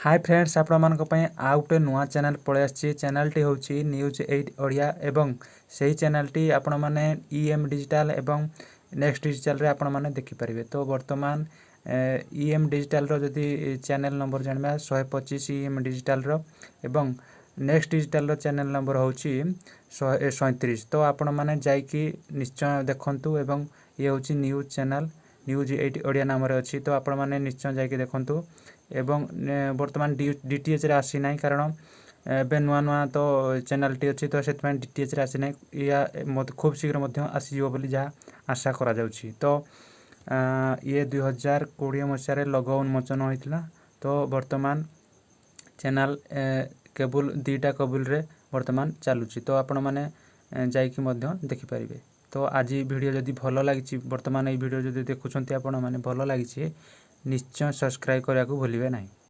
High friends, ଆପଣମାନଙ୍କ ପାଇଁ ଆଉ ଗୋଟେ ନୂଆ ଚ୍ୟାନେଲ୍ ପଳେଇ ଆସିଛି। ଚ୍ୟାନେଲ୍ଟି ହେଉଛି ନ୍ୟୁଜ୍ 8 ଓଡ଼ିଆ ଏବଂ ସେହି ଚ୍ୟାନେଲ୍ଟି ଆପଣମାନେ ଇ ଏମ୍ ଡିଜିଟାଲ୍ ଏବଂ ନେକ୍ସଟ ଡିଜିଟାଲ୍ରେ ଆପଣମାନେ ଦେଖିପାରିବେ। ତ ବର୍ତ୍ତମାନ ଇ ଏମ୍ ଡିଜିଟାଲ୍ର ଯଦି ଚ୍ୟାନେଲ୍ ନମ୍ବର ଜାଣିବା, 125 ଇ ଏମ୍ ଡିଜିଟାଲ୍ର ଏବଂ ନେକ୍ସଟ ଡିଜିଟାଲ୍ର ଚ୍ୟାନେଲ୍ ନମ୍ବର ହେଉଛି 137। ତ ଆପଣମାନେ ଯାଇକି ନିଶ୍ଚୟ ଦେଖନ୍ତୁ ଏବଂ ଇଏ ହେଉଛି ନ୍ୟୁଜ୍ ଚ୍ୟାନେଲ୍, ନ୍ୟୁଜ୍ 8 ଓଡ଼ିଆ ନାମରେ ଅଛି। ତ ଆପଣମାନେ ନିଶ୍ଚୟ ଯାଇକି ଦେଖନ୍ତୁ ଏବଂ ବର୍ତ୍ତମାନ ଡିଟିଏଚ୍ରେ ଆସିନାହିଁ, କାରଣ ଏବେ ନୂଆ ନୂଆ ତ ଚ୍ୟାନେଲ୍ଟି ଅଛି, ତ ସେଥିପାଇଁ ଡିଟିଏଚ୍ରେ ଆସିନାହିଁ। ଇଆ ଖୁବ୍ ଶୀଘ୍ର ମଧ୍ୟ ଆସିଯିବ ବୋଲି ଯାହା ଆଶା କରାଯାଉଛି। ତ ଇଏ 2020 ମସିହାରେ ଲୋଗୋ ଉନ୍ମୋଚନ ହୋଇଥିଲା। ତ ବର୍ତ୍ତମାନ ଚ୍ୟାନେଲ୍ କେବୁଲ୍, ଦୁଇଟା କେବୁଲ୍ରେ ବର୍ତ୍ତମାନ ଚାଲୁଛି। ତ ଆପଣମାନେ ଯାଇକି ମଧ୍ୟ ଦେଖିପାରିବେ। ତ ଆଜି ଭିଡ଼ିଓ ଯଦି ଭଲ ଲାଗିଛି, ବର୍ତ୍ତମାନ ଏଇ ଭିଡ଼ିଓ ଯଦି ଦେଖୁଛନ୍ତି ଆପଣମାନେ, ଭଲ ଲାଗିଛି, ନିଶ୍ଚୟ ସବସ୍କ୍ରାଇବ୍ କରିବାକୁ ଭୁଲିବେ ନାହିଁ।